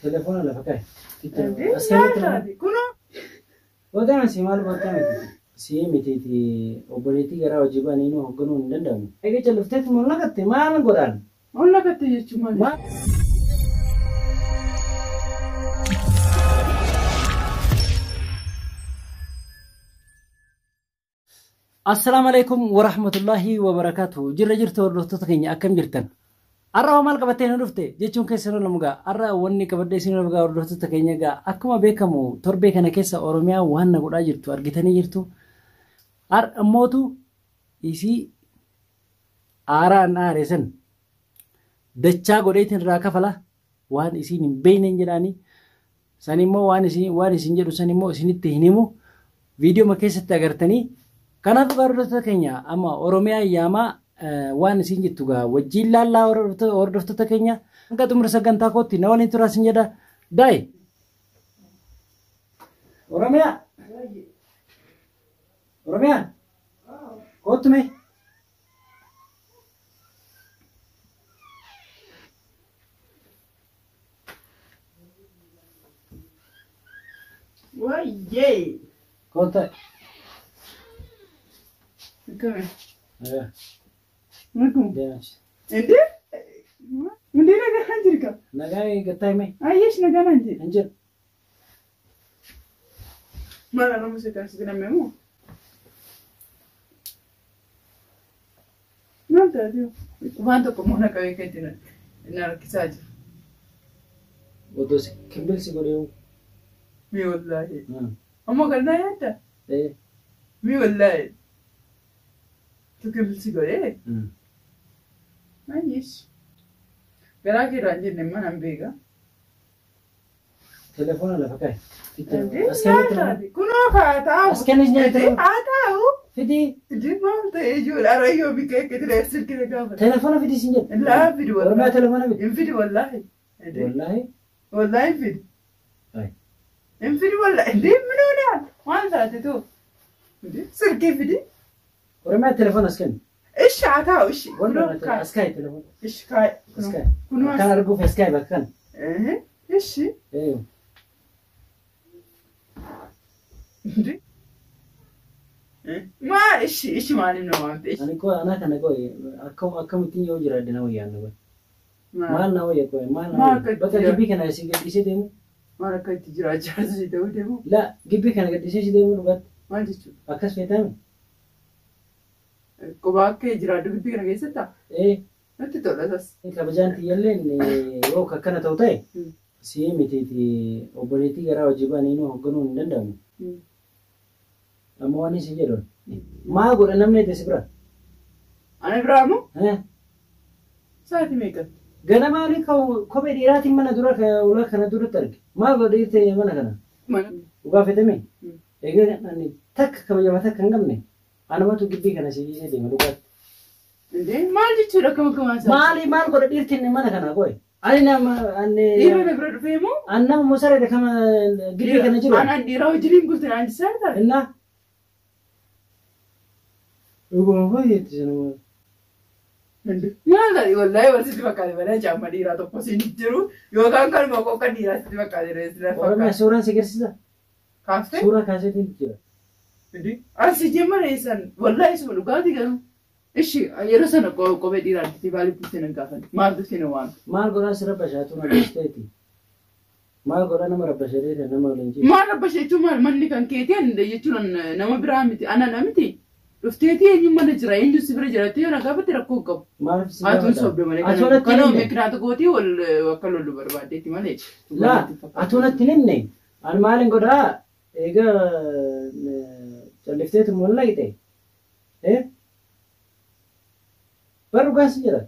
Telefoona lafa kaa'i. Indee As maal kennitti taate? Kunoo Bootaan si maal bootaa miti? Si mitiiti obboleettii garaa hojii ba'anii nu hoogganuu hin danda'amu. Egaa callifteetti maal naqatte maal godhaan? Maal naqatte jechuun maali? Maal? Assalaamu alaikum warahmatullahi wabarakaatu. Jirra jirtu hordoftoota keenya akkam jirtan? Har'a hoo maal qabattee nu dhufte jechuun keessan olamu gaa. Har'a wanni qabadhee isin olamu gaa hordoftoota keenya gaa. Akkuma beekamu torbee kana keessa Oromiyaa waan na godhaa jirtu argitanii jirtu. Har'a mootu isii aaraan aare san dachaa godheetiin irraa kafala waan isiin hin beekneen jedhaanii. San immoo waan isin jedhu san immoo isinitti hin himu. Viidiyoo keessatti agartanii. Kanaaf hordoftoota keenya amma Oromiyaa yaamaa waan isin jettu gaa wajjin laallaa hordoftoota keenya hanga xumura sagantaa kootti na waliin turaa isin jedha. Daayi. Oromiyaa. Oromiyaa. Kootu mee. Wayyee. Kootu. Akkami? Akkuma. Deemas. Indee? Indee nagaan jirka? Nagaa eeggattaa himee. Ayyeesh nagaan jira. Hin jiru. Maal nama seetaan sitti nam'e moo? Maal taate? Waan tokko immoo na qabee kan itti na rakkisaa jiru. Otoo si kimbilsi godhee. Mi wallaahi. Ammoo kan naa yaadda? Ee. Mi wallaahi. Tu kimbilsi godhee? Ayyeesh. Garaa kee irraa hin jenne mana hin beeka. Telefoona lafa kaa'i. Indee As maal kennitti taate? Kunoo haa taa'u. As kennis nyaata. Indee haa taa'u. Fidii. Indee maal ta'ee ijoollee arayyoo bikka akka tiree silkii na gaafata. Telefoona fidii sin jedhu. Laa fidi Oromiyaa wallaahi. telefoona fidi. Hin fidi wallaahi. Indee Wallaahi. wallaahi hin fidi. Ay. Hin fidi wallaahi. Indee minoonaa waan taate too. Indee silkii fidi. Oromiyaa telefoona as kenni. Ishi haa taa'u ishi. Kunoo Wallaahi kaa'i. as kaa'i telefoona. Ishi kaa'i. As kaa'i. Kunoo Kan as. arguuf as kaa'i bakka kana. Ishi. Ee. Indee. Maa ishi ishi maaliif na waamte? Ani koo anaa kana koo akkamittiin yoo jiraadde na wayyaa na wayya. Maal na wayya koo maal na Maal wayya. akka Bakka jira- gibbii kana si gadhiisee deemu. Maal akka itti jiraachaa si ta'uu deemu? La gibbii kana gadhiisee si deemu dhugaatti. Maal jechuudha? Akkas feetame. Kophaa akka jiraadhu gibbii kana keessatti Ee. natti tola sas. Kabajaan tiyyalleen yoo akkana ta'u ta'e si mitiiti obboleettii garaa hojii ba'anii nu hoogganuu hin danda'amu. Amma waan isin jedhu maal godha namni itti si bira? Ani biraa moo Eh? sa'aatii meeqatti? Ganama ani kophee dhiiraatiin mana dura ulaa kana duratti arge. Maal godha dhiirti mana kana? Mana. Dhugaa fedhame? Egaa ani takka kabajama takka hin qabne anumatu gibbii kana si dhiisee deema dhugaatti. Indee maal jechuudha akkam akkam haasaa? Maali maal godha dhiirti mana kana qoy? Ani nama ani Dhiira na bira dhufee moo? ani nama mosareedha kama gibbii kana jiru. Anaan dhiira wajjin bulti naan jisaa taate. Innaa dhuguma baay'eetti sanuma. Maal taate wallaahi wal sitti fakkaate malee caamma dhiiraa tokko siin jiru yookaan kanuma qoqa dhiiraa sitti fakkaate reessi na Oromiyaa fakkaate. suuraan si agarsiisa. Kaaftee? Suuraa kaaseetiin jira. Indee asi jee mana eessan wallaahi suma dhugaatii garuu. Ishi yeroo sana kophee dhiiraa argitee maaliif dhuftee nan gaafanne? Maal dhuftee na waamte? Maal godhaa si rabbashaatu na dhiisteeti. Maal godhaa nama rabbashaatee nama waliin jiru. Maal rabbashe jechuun maal manni kan keetii ani jechuun nama biraa miti ana na miti. Dhufteetii eenyu mana jira eenyu si bira jira jettee yoo na gaafatte rakkoo hin qabu. Maaliif si Atuun gaafata? sobde malee Atuun natti kana hin himne. mikiraata gootii wal akka lollu barbaaddeetti malee. Laa atuun natti hin himne. Ani maalin godhaa egaa callifteetu molla dhaqxe. Eh? Bar dhugaas jira.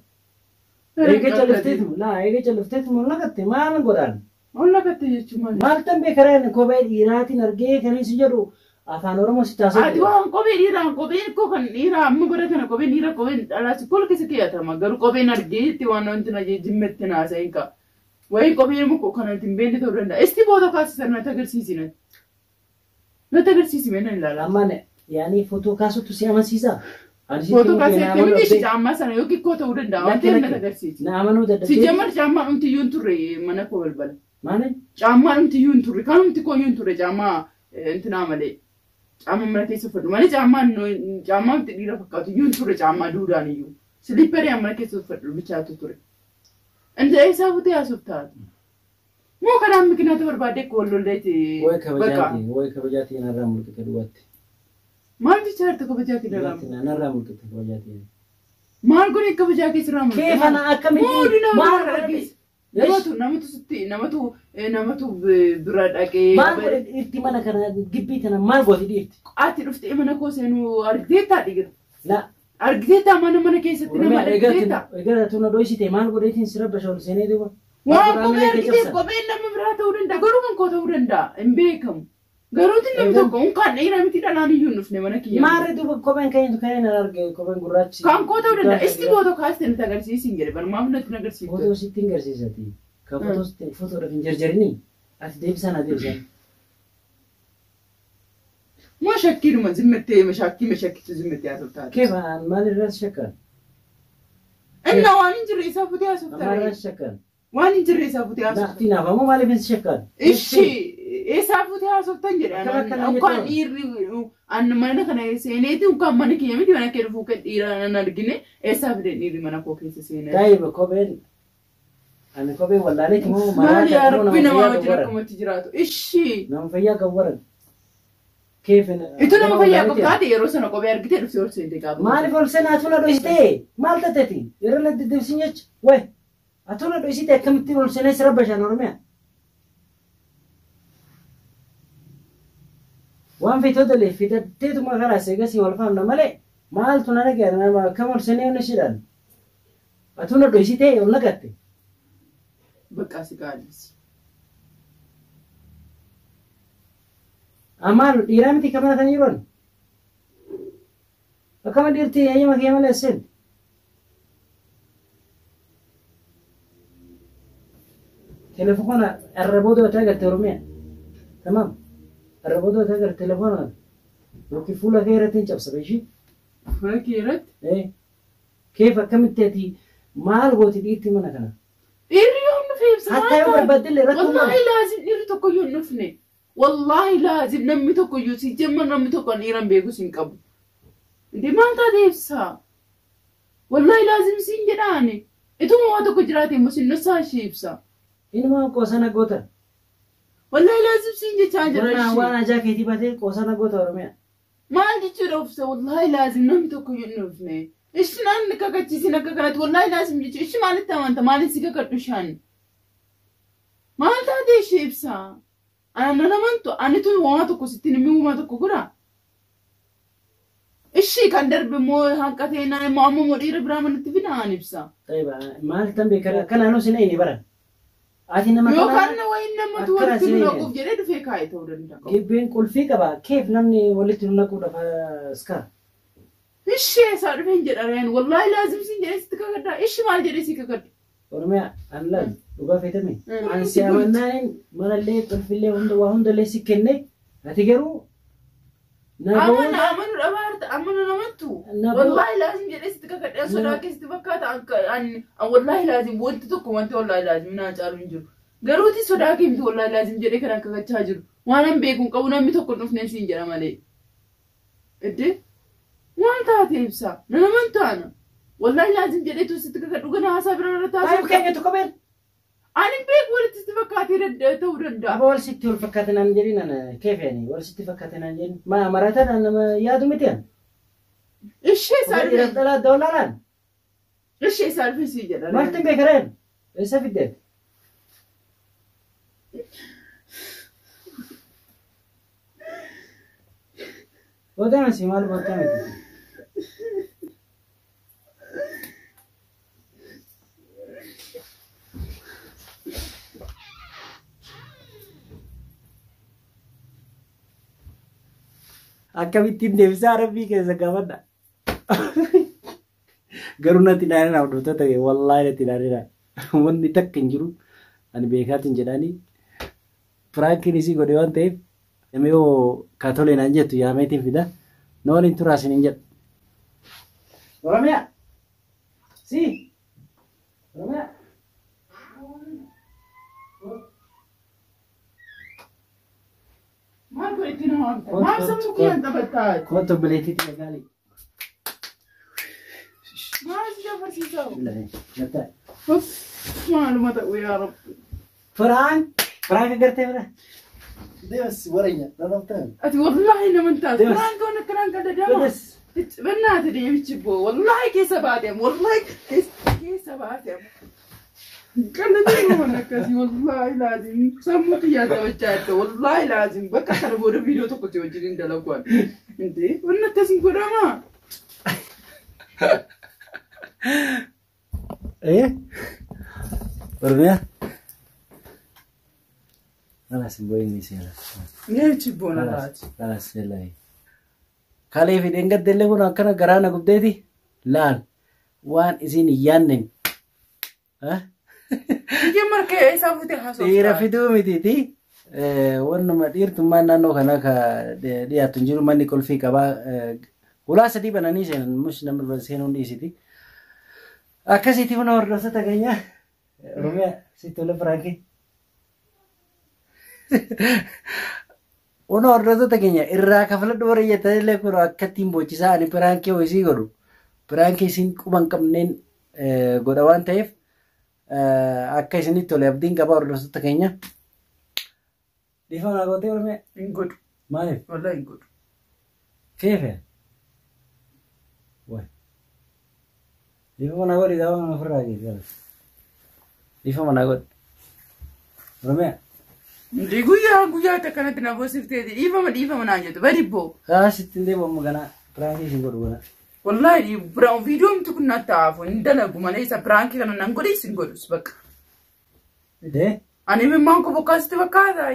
Eega callifteetu laa eega callifteetu molla dhaqxe maal godhaan? Maal naqatte jechuun maali? Maal tan beekaraan kophee dhiiraatiin argee kan isin jedhu afaan Oromoo si taasisa. Ati waan kophee dhiiraa kopheen koo kan dhiiraa amma bara kana kopheen dhiiraa kopheen dhalaas kol keessa keeyatama garuu kopheen argeetti waan wanti na jimmetti naasa'in qaba. Wayii kopheen immoo kan ati hin beekne ta'uu danda'a. Isti booda kaasisan natti agarsiisi natti. Natti agarsiisi mee nan ilaala. Amma yaani footoo kaasutu si amansiisa. Ani sitti Footoo himuu kaasee na amanuu miti dhabdee- caammaa sana yookiin koo ta'uu danda'a waan Lakki ta'eef lakki. natti agarsiisi. Na amanuu Si dadhabdee. jammar caammaa dhumti iyyuu hin turre mana koo balbala. Maali? Caammaa dhumti iyyuu hin turre. Kanumti koo iyyuu hin turre caammaa intinaa malee. Caammaa mana keessa uffadhu malee caammaan caammaa miti dhiira fakkaatu iyyuu hin turre caammaa duudaan iyyuu. Siliipparii mana keessa uffadhu bichaatu ture. Inta eessaa futee haasuuf taate? Moo kanaan mikinaata barbaadde akka wal lolleeti? Way kabajaatiin, way kabajaatiin narraa mulqite dhugaatti. Maal jechaa jirta kabajaa kee narraa? Dhugaatti narraa mulqite kabajaatiin. Maal godhe kabajaa kee sirraa mulqite? Kee kana akkamitti? Moo dinaa Maal bira godhe? dhaqees? Namatu namatu sitti namatu namatu bira dhaqee. Maal godhe dhiirti mana kana gibbii tana maal gooti dhiirti? Ati dhuftee mana koo seenuu argiteettaa dhiira? La Argiteettaa mana mana keessatti nama argiteettaa? Egaa tuna dhoysite maal godheetiin sira basha ol seenee duuba? Waan kophee argiteef kopheen nama biraa ta'uu danda'a. Garuu kan koo ta'uu danda'a. Hin beekamu. Garuuti namni tokko unkaan dhiira miti dhalaan iyyuu hin dhufne mana kiyya. Maarri duuba kopheen keenya kan hin arge kopheen gurraachi. Kan koo ta'uu danda'a. Isti footoo kaastee nutti agarsiisin jedhe barmaaf nutti agarsiifte. Footoo sitti hin agarsiisati. Kan footoo sitti footoodhaaf hin jarjarini. Ati deebisaa na deebisaa. Moo shakkiidhuma zimmattee mashakkii mashakkitu zimmattee haasoftaa. Keef maal irraas shakkan? Inna waan hin jirre isaa futee haasoftaa. Maal irraas shakkan? Waan hin jirre isaa futee haasoftaa. Naafti naafamoo maaliif hin shakkan? Ishi eessaa futee haasoftan jedhe. Akkam akkana Unkaan jettu? dhiirri an mana kana seeneeti unkaan mana kiyya miti mana kee dhufuu kan dhiira nan argine eessaa fide dhiirri mana koo keessa seenee. Taayiba kopheen ani kopheen wallaaleeti moo Maali yaa moo Rabbi nama namaa fayyaa wajjin qabu waran? akkumatti jiraatu. Ishi. Nama fayyaa qabu waran. Keef Itu nama fayyaa qabu taate yeroo sana kophee argitee dhuftee ol seente gaafa. Maaliif ol seenaa atuna dhoysitee? Maal tateeti? Yeroo la deddeebisiin jecha. Way atuna dhoysitee akkamittiin ol seenee sira bashaan Oromiyaa? Waan feetoo dalee fidatteetuma karaa seegasii wal faamna malee maaltu na dhagaya nama akkam ol seenee onna shidhaan. Atuna dhoysitee ol nagatte. Bakka si gaadis. Amaal dhiiraa miti kamana kan jiran. Akkama dhiirti eeyyama kiyya malee seen. Telefoona irra booda yoo agarte Oromiyaa. Tamaam. Irra booda yoo agarte telefoona yookiin fuula kee irratti hin cabsame ishii. Fuula kee irratti. Keef akkamitti ati maal gooti dhiirti mana kana? Dhiirri yoo hin dhufe ibsa. Hatta yoo barbaadde rakkoo Wallaahi laazim dhiirri tokko iyyuu hin dhufne. Wallaahi laazim namni tokko iyyuu si jemma namni tokko dhiira hin beekus hin qabu. Indee maal taate ibsa? Wallaahi laazim siin jedhaani. Ituma waa tokko jiraate immoo sin dhossaa ishee ibsa. Inuma qoosana goota. Wallaahi laazim siin jechaa jira Waan waan ishee. ajaa keetii baatee qoosana goota Oromiyaa. Maal jechuudha obsa wallaahi laazim namni tokko iyyuu hin dhufne. Ishi naan kakachiisin akka kanatti wallaahi laazim jechuudha. Ishi maalitti amanta maaliin si kakadhu ishaan? Maal taate ishee ibsa? Ana nan amantu anitu waan tokko sitti himi waan tokko godha. Ishi kan darbe immoo hanqatee naa immoo amma immoo dhiira biraa manatti fida an ibsa. Tayyiba maal tan beekara akkanaan sin eeyni bara. Ati nama Yookaan wayin namatu akkana walitti nu sin naquuf jedhee dhufee kaa'e ta'uu danda'a. Gibbeen qulfii qaba. Keef namni walitti nu naquudhaaf askara. Ishee isaa dhufee hin jedha reen wallaahi laazim siin jedhee sitti kakadhaa. Ishi maal jedhee si kakadhu? Oromiyaa an laal dhugaa feetame. Mm. An si amannaan manallee qulfillee hunda waa hundallee si kenne ati garuu na Amana booda amanu dhabaarta amanu namattu. Na booda- Wallaahi laazim jedhee sitti kakadhaa sodaa keessatti fakkaata an wallaahi laazim wanti tokko wanti wallaahi laazim naa caalu hin jiru. Garuuti sodaa kee miti wallaahi laazim jedhee kan kakachaa jiru. Waan an beeku hin qabu namni tokko hin dhufne siin jedha malee. Iddee waan taate ibsa nama taana. Wallaahi laazim jedhee tu sitti kakadhu gana haasaa bira irra Taayib taasisa. keenya tokko been. Ani hin beeku walitti sitti fakkaatee ta'uu danda'a. Aba wal sitti wal fakkaate naan jedhin ana keef yaani wal sitti fakkaate naan jedhin ma marataadhaan nama yaadu miti an. Ishee isaa Dhiiraaf dhufe. dhalaa doolaaraan Ishee isaa dhufe sii jedha. maaltu hin beekareen eessa fiddeet? Booda si maal booda miti. Akkamittiin deebisaa rabbii keessa gaafadha. Garuu natti ilaalina hordoftoota ta'e wallaahi natti ilaalina. Wanni takka hin jiru ani beekaatiin jedhaanii piraankiin isii godhe waan ta'eef namni yoo kaatolee naan jettu yaameetiin fida na waliin turaa isiniin jedha. Oromiyaa! Si! Oromiyaa! nama waamta? Maaf sammuu kiyyaan taphattaa? Kootu obboleettiitti dhagaali. Maal si afarsiisaa? Maaluma ta'u yaa Rabbi. Prank prank gartee bira. Deemas waranya dhalaftaan. Ati wallaahi nama hin taatu. Deemas. Prank waan akkanaan qadadama. Deemas. Bannaati deemichi boo wallaahi keessa baate wallaahi keessa baate. Qalladii waan akkasii wallaahi laazim sammuu kiyyaa taphachaa jirta wallaahi laazim bakka kana booda viidiyoo tokko si wajjin hin dalagu ani. Intee wanni akkasii godhamaa? Eh? Oromiyaa? Kalas hin boo'in seera. Deemichi boo na laati. Kalas seera. Kalee fi dheengadde illee kun akkana garaa na gubdeeti. Laal waan isin hin yaadnen. Biyya markee eessaa fuutee haasoftaa? Dhiira fiduu mitiiti. Wannuma dhiirtummaan naannoo kanaa ka dhiyaatu hin jiru manni qulfii qabaa. Ulaa sadii bananii seenan mus namni seenuun dhiisiti. Akkasitti buna hordoftoota keenya Oromiyaa sitti tola prank. Buna hordoftoota keenya irraa kafaladhu warra jettanillee kun akka ittiin boocisaa ani prank ho'isii godhu. Prank isin quba hin qabneen godha waan ta'eef akka isinitti tole abdiin qaba hordoftoota keenya. Dhiifama naa gootee Oromiyaa? Hin godhu. Maaliif? Wallaahi hin godhu. Keefe? Waay. Dhiifama naa godhi gaafa nama ofirraa geesse. Dhiifama naa godhi. Oromiyaa. Ndi guyyaa guyyaatti akkanatti na boosifteeti dhiifama dhiifama naan jettu badi boo. Kaasitti hin deemu amma ganaa prank isin godhu ganaa. Wallaahi biraan viidiyoon kun natti haafu hin dalagu malee isa prank kana nan godhe isin godhus bakka. Eh? Ani imimmaan koo bokkaasitti fakkaata.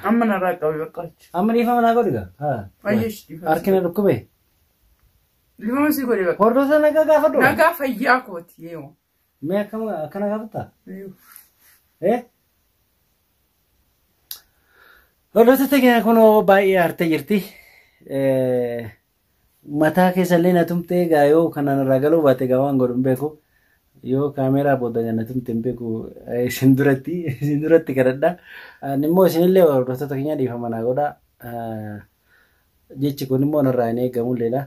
Amma narraa qabe bakka. Amma dhiifama naa godhi gaa. Haa. Ayyeesh dhiifama. Harki na dhukkube. Dhiifama si godhe bakka. Hordoftoota nagaa gaafadhu. Nagaa fayyaa kooti yeewu. Mee akkam akkana gaafatta? Eh? Hordoftoota keenya kunoo baay'ee aartee jirti. Mataa keessallee na tumtee gaa yoo kanaan irraa galuu baate gaa waan godhu hin beeku. Yoo kaameeraa booda na tumte hin beeku isin duratti kadhadha. Ani immoo isinillee hordoftoota keenya dhiifama naa godhaa. Jechi kun immoo narraa hin eegamulleedha.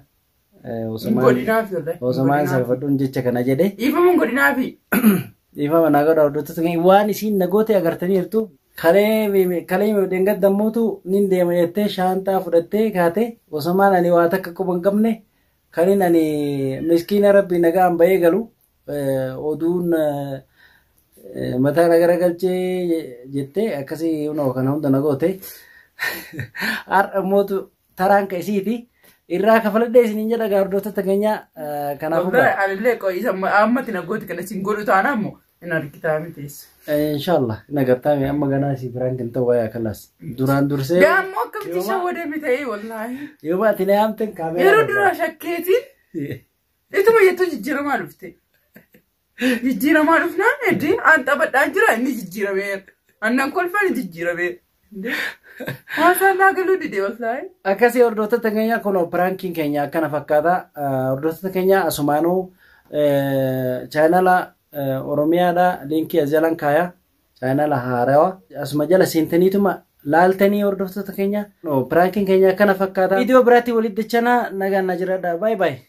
Hin godhinaafi wallaahi. Osomaan salphadhuun jecha kana jedhe. Dhiifama hin godhinaafi. Dhiifama naa godhaa hordoftoota keenya waan isiin na goote agartaniirtu. Kalee kalee dheengadda nin deema jettee shaantaa fudhattee kaate osomaan ani waa takka quba hin qabne kanin ani miskiina rabbi nagaan bahee galu oduun mataa na garagalchee jettee akkasii hunoo kana hunda na goote. Har'a mootu taraan ka isiiti. Irraa kafaladhee isiniin jedha gaa hordoftoota keenya kanaafuu Wallaahi anillee isa ammatti na gooti kana isin godhu taanaan immoo hin argitaa miteessa. Inshallah nagartaame amma ganaa si biraan kan ta'u wayaa kalas duraan dursee. Gaammoo akkamitti shawwadame ta'ee wallaahi. Yoo ati na yaamten kaameeraa. Yeroo duraa shakkeetiin ituma jettuu jijjiiramaa dhufte. Jijjiiramaa dhufnaan hedduu an taphadhaan jira inni jijjiirameera. Annan kolfaan jijjiirameera. Haasaan naa galuu dide wallaahi. Akkasii hordoftoota keenya kun prankiin keenya akkana fakkaata. Hordoftoota keenya asumaanuu chaanala Oromiyaadha linkii as jalan kaaya. Chaanala haarawaa asuma jala seentaniituma laaltanii hordoftoota keenya. Prankiin keenya akkana fakkaata. Viidiyoo biraatti walitti dachanaa nagaan na jiraadha. Baay'ee baay'ee.